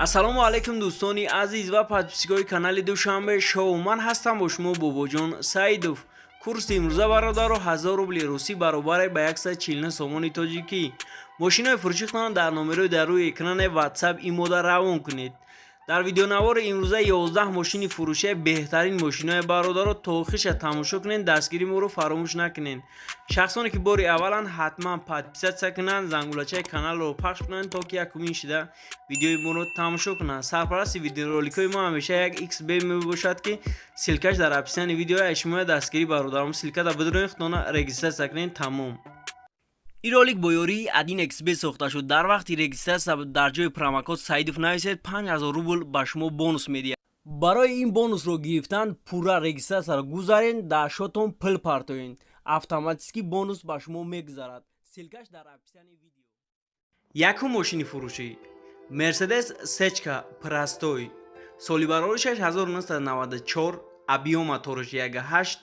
Ассалому алайкум дӯстони азиз ва подписчикои канали Душанбе Шоу. Ман ҳастам бо шумо Бобоҷон Саидов. Курси имрӯза бародаро 1000 рубли русӣ баробаре ба 149 сомони тоҷикӣ. Мошинои фурӯшихтонро дар номерои дар рӯи экрани WhatsApp имода равон кунед. Дар видеонавори имрӯза 11 мошини фурӯшия, беҳтарин мошинои бародаро то охириша тамошо кунед, дастгири моро фаромӯш накунед. Шахсоне ки бори авваланд, ҳатман подписаться кунанд, зангулачаи каналро пахш кунанд, то ки якумин шида видеои моро тамошо кунанд. Сарпарасти видеороликҳои мо ҳамеша як xb мебошад, ки ссылкаш дар описании видео. Шумо дастгирӣ бародарам, ссылкада бидуроед, худтона регистрация кунед, тамом. Ин ролик бо ёрии 1xb сохта шуд. Дар вақти регистрация дар ҷои промокод Саидов нависед, 5000 рубл ба шумо бонус медиҳад. Барои ин бонусро гирифтан пурра регистрацияро гузарен, дар счётон пул партоен, автоматически бонус ба шумо мегузарад. Ссылкаш дар описании видео. Якум мошини фурӯшӣ: Мерседес сечка простой, соли бароришаш 1994, объём мотораш 1,8,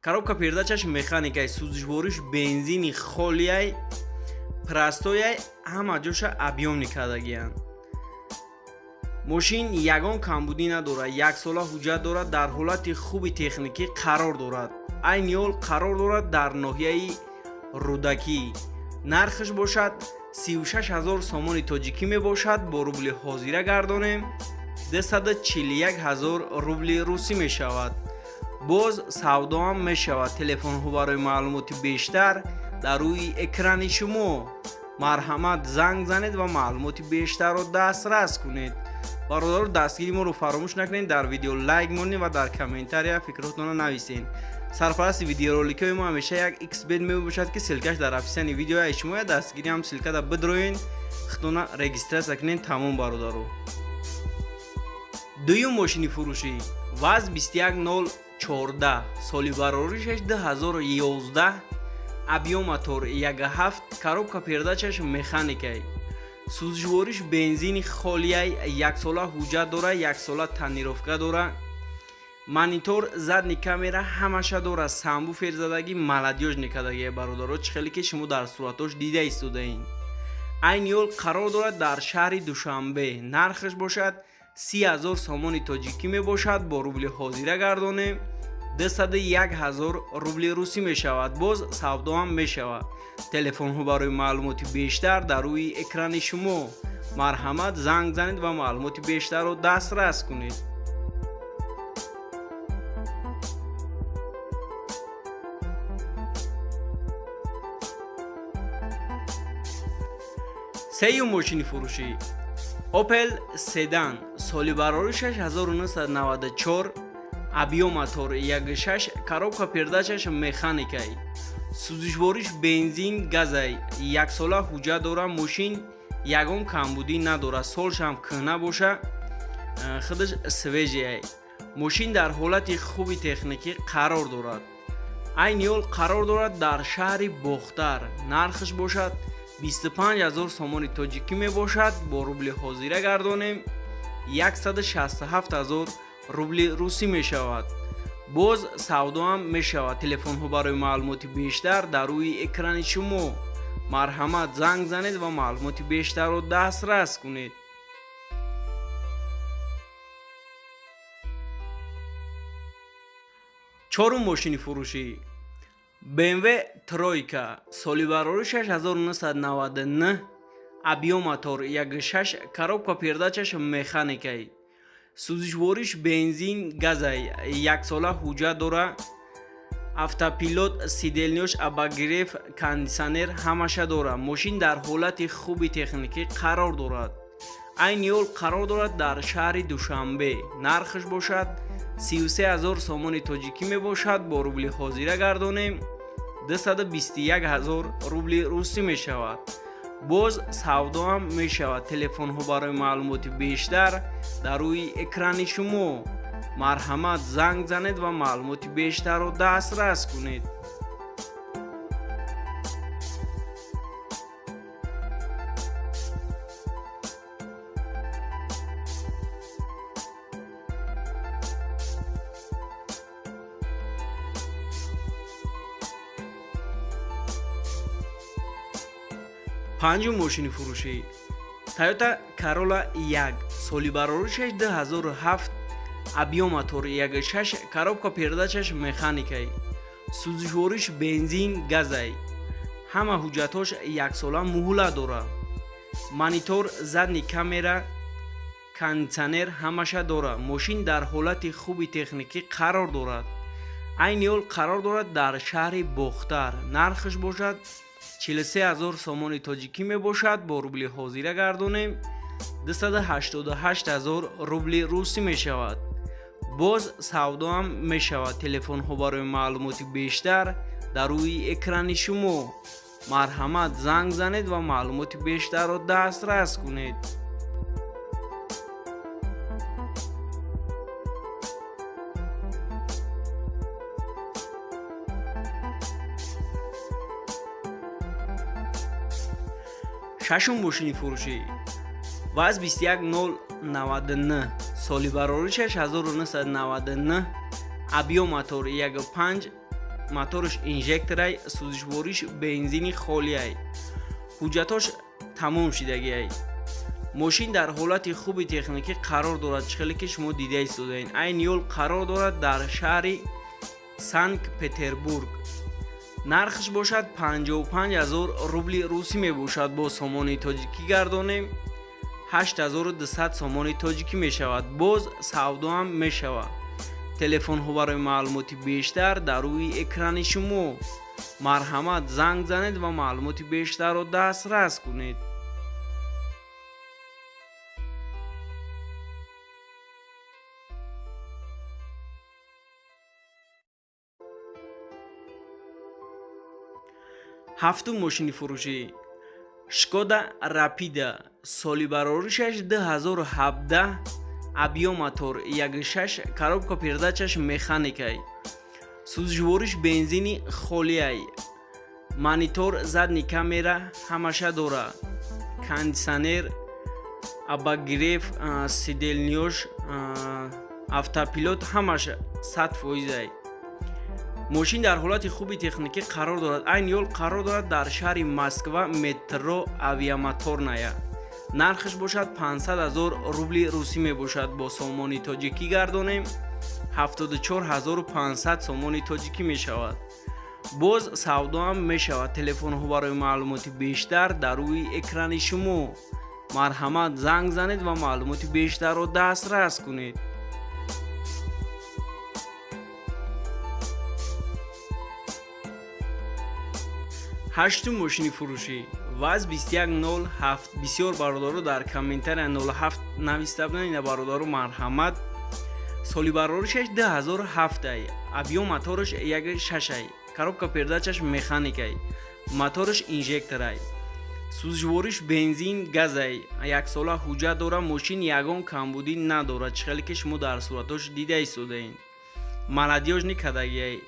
коробка передачаш механикай, сӯзишвориш бензини холияй, простояй, ҳама ҷоша объёмный кардагиянд. Мошин ягон камбудӣ надорад, яксола ҳуҷҷат дорад, дар ҳолати хуби техникӣ қарор дорад. Айни ҳол қарор дорад дар ноҳияи Рӯдакӣ. Нархаш бошад 36 ҳазор сомони тоҷикӣ мебошад. Бо рубли ҳозира гардонем, 241 ҳазор рубли русӣ мешавад. Боз савдоам мешавад. Телефонҳо барои маълумоти бештар дар рӯи экрани шумо. Марҳамат, занг занед ва маълумоти бештарро дастрас кунед. Бародаро, дастгири моро фаромӯш накунед, дар видео лайк монед ва дар комментария фикротонро нависед. Сарпарасти видеороликҳои мо ҳамеша як xбет мебошад, ки ссылкаш дар описании видео. Шумо дастгири ҳам ссылкада бидроен, худтона регистрация кунед, тамом, бародаро. Дуюм мошини фурӯшӣ: ВАЗ 21014, соли бароришаш 2011, объём мотор 1,7, коробка передачаш механикай, сӯзишвориш бензини холияй, яксола ҳуҷҷат дора, яксола тонировка дора, монитор, задний камера ҳамаша дора, сабвуфер задагӣ, молодёжный кардагия. Бародаро, чӣ хеле ки шумо дар суратош дида истодаин. Айни ҳол қарор дорад дар шаҳри Душанбе. Нархаш бошад 30 ҳазор сомони тоҷикӣ мебошад. Бо рубли ҳозира гардонем, 201 ҳазор рубли русӣ мешавад. Боз савдоам мешавад. Телефонҳо барои маълумоти бештар дар рӯи экрани шумо. Марҳамат, занг занед ва маълумоти бештарро дастрас кунед. Сеюм мошини фурӯшӣ: Опел седан, соли бароришаш 1994, объём мотор 1,6, коробка передачаш механикай, сӯзишвориш бензин газай, яксола ҳуҷҷат дора. Мошин ягон камбудӣ надорад, солшам кӯҳна боша, худаш свежий. Мошин дар ҳолати хуби техникӣ қарор дорад. Айни ҳол қарор дорад дар шаҳри Бохтар. Нархаш бошад 25 ҳазор сомони тоҷикӣ мебошад. Бо рубли ҳозира гардонем, 167 ҳазор рубли русӣ мешавад. Боз савдоам мешавад. Телефонҳо барои маълумоти бештар дар рӯи экрани шумо. Марҳамат, занг занед ва маълумоти бештарро дастрас кунед. Чорум мошини фурӯшӣ: BMW тройка, соли бароришаш 1999, объём мотор 1,6, коробка передачаш механикай, сӯзишвориш бензин газай, яксола ҳуҷҷат дора, автопилот, сиденьяш обогрев, кондитсионер ҳамаша дора. Мошин дар ҳолати хуби техникӣ қарор дорад. Айни ҳол қарор дорад дар шаҳри Душанбе. Нархаш бошад 33 ҳазор сомони тоҷикӣ мебошад. Бо рубли ҳозира гардонем, 221 ҳазор рубли русӣ мешавад. Боз савдоам мешавад. Телефонҳо барои маълумоти бештар дар рӯи экрани шумо. Марҳамат, занг занед ва маълумоти бештарро дастрас кунед. Панҷум мошини фурӯшӣ: Toyota Corolla 1, соли бароришаш 2007, объём мотор 1.6, коробка передачаш механикай, сӯзишвориш бензин газай, ҳама ҳуҷҷатҳош яксола муҳлат дорад. Монитор, задний камера, кондитсионер ҳамаша дорад. Мошин дар ҳолати хуби техникӣ қарор дорад. Айни ҳол қарор дорад дар шаҳри Бохтар. Нархаш бошад 43 ҳазор сомони тоҷикӣ мебошад. Бо рубли ҳозира гардонем, 288 ҳазор рубли русӣ мешавад. Боз савдоам мешавад. Телефонҳо барои маълумоти бештар дар рӯи экрани шумо. Марҳамат, занг занед ва маълумоти бештарро дастрас кунед. Шашум мошини фурӯшӣ ВАЗ 21099, соли бароришаш 1999, объём мотор 1.5, моторш инжекторай, сӯзишвориш бензини холиай, ҳуҷҷатош тамом шидагиай. Мошин дар ҳолати хуби техникӣ қарор дорад, чӣ хеле ки шумо дида истодаед. Айни ҳол қарор дорад дар шаҳри Санкт Петербург. Нархш бошад 55 ҳазор рубли русӣ мебошад. Бо сомони тоҷикӣ гардонем, 8200 сомони тоҷикӣ мешавад. Боз савдоам мешавад. Телефонҳо барои маълумоти бештар дар рӯи экрани шумо. Марҳамат, занг занед ва маълумоти бештарро дастрас кунед. Ҳафтум мошини фурӯшӣ Шкода Рапида, соли бароришаш 2017, объём мотор 1.6, коробка передачаш механикай, сӯзишвориш бензини холиай, монитор, задний камера ҳамаша дора, кондитсионер, обогрев сиденьёш, автопилот ҳамаша 100%-ай. Мошин дар ҳолати хуби техникӣ қарор дорад. Айни ҳол қарор дорад дар шаҳри Москва, метро Авиамоторная. Нархаш бошад 500 ҳазор рубли русӣ мебошад. Бо сомони тоҷикӣ гардонем, 74 500 сомони тоҷикӣ мешавад. Боз савдоам мешавад. Телефонҳо барои маълумоти бештар дар рӯи экрани шумо. Марҳамат, занг занед ва маълумоти бештарро дастрас кунед. Ҳаштум мошини фурӯшӣ ВАЗ 2107. Бисёр бародаро дар комментария 07 нависта буданд. Ина, бародаро, марҳамат. Соли бароришаш 2007-ай, объём мотораш 1.6-ай, коробка передачаш механикай, мотораш инжекторай, сӯзишвориш бензин газай, яксола ҳуҷҷат дора. Мошин ягон камбудӣ надорад, чӣ хеле ки шумо дар суратҳош дида истодаед. Молодёжный кадагиай.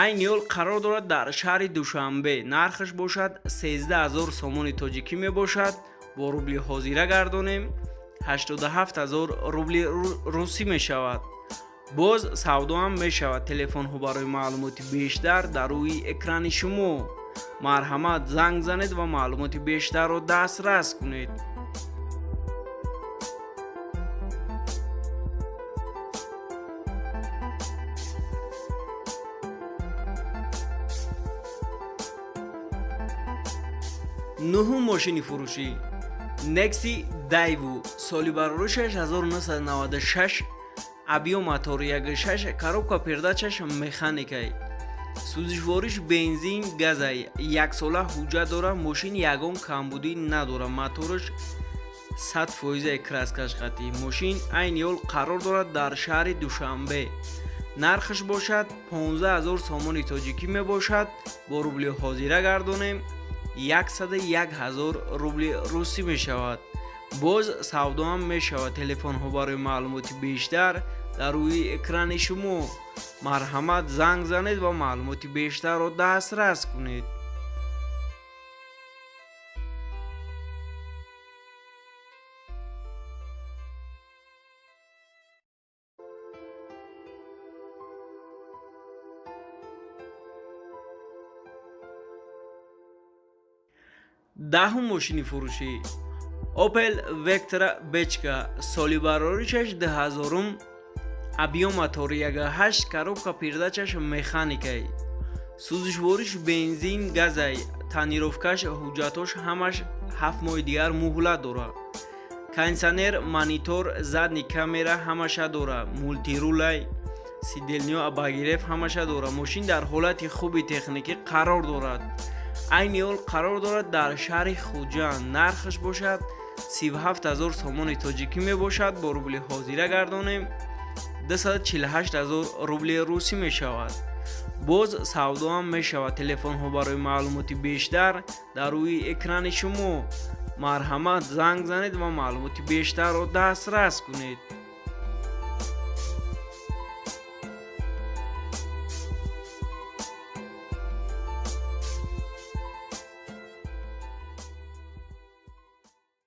Айни ҳол қарор дорад дар шаҳри Душанбе. Нархаш бошад 13 000 сомони тоҷикӣ мебошад. Бо рубли ҳозира гардонем, 87 ҳазор рубли русӣ мешавад. Боз савдоам мешавад. Телефонҳо барои маълумоти бештар дар рӯи экрани шумо. Марҳамат, занг занед ва маълумоти бештарро дастрас кунед. Нуҳум мошини фурӯшӣ Некси Дайву, соли бароришаш 1996, объём мотор 1.6, коробка передачаш механикай, сӯзишвориш бензин газай, яксола ҳуҷҷат дора. Мошин ягон камбудӣ надора, мотораш 100%-аи, краскаш қатӣ. Мошин айни ҳол қарор дорад дар шаҳри Душанбе. Нархаш бошад 15 ҳазор сомони тоҷикӣ мебошад. Бо рубли ҳозира гардонем, 101 ҳазор рубли русӣ мешавад. Боз савдоам мешавад. Телефонҳо барои маълумоти бештар дар рӯи экрани шумо. Марҳамат, занг занед ва маълумоти бештарро дастрас кунед. Даҳум мошини фурӯшӣ Opel Vectra Бечка, соли бароришаш 2000, объём мотори 1,8, коробка передачаш механикай, сӯзишвориш бензин, газай, тонировкаш, ҳуҷҷатош ҳамаш 7 моҳи дигар муҳлат дорад. Кондитсионер, монитор, задний камера ҳамаша дорад, мультирулай, сиденьё обогрев ҳамаша дорад. Мошин дар ҳолати хуби техникӣ қарор дорад. Айни ҳол қарор дорад дар шаҳри Хуҷанд. Нархаш бошад 37 ҳазор сомони тоҷикӣ мебошад. Бо рубли ҳозира гардонем, 248 ҳазор рубли русӣ мешавад. Боз савдоам мешавад. Телефонҳо барои маълумоти бештар дар рӯи экрани шумо. Марҳамат, занг занед ва маълумоти бештарро дастрас кунед.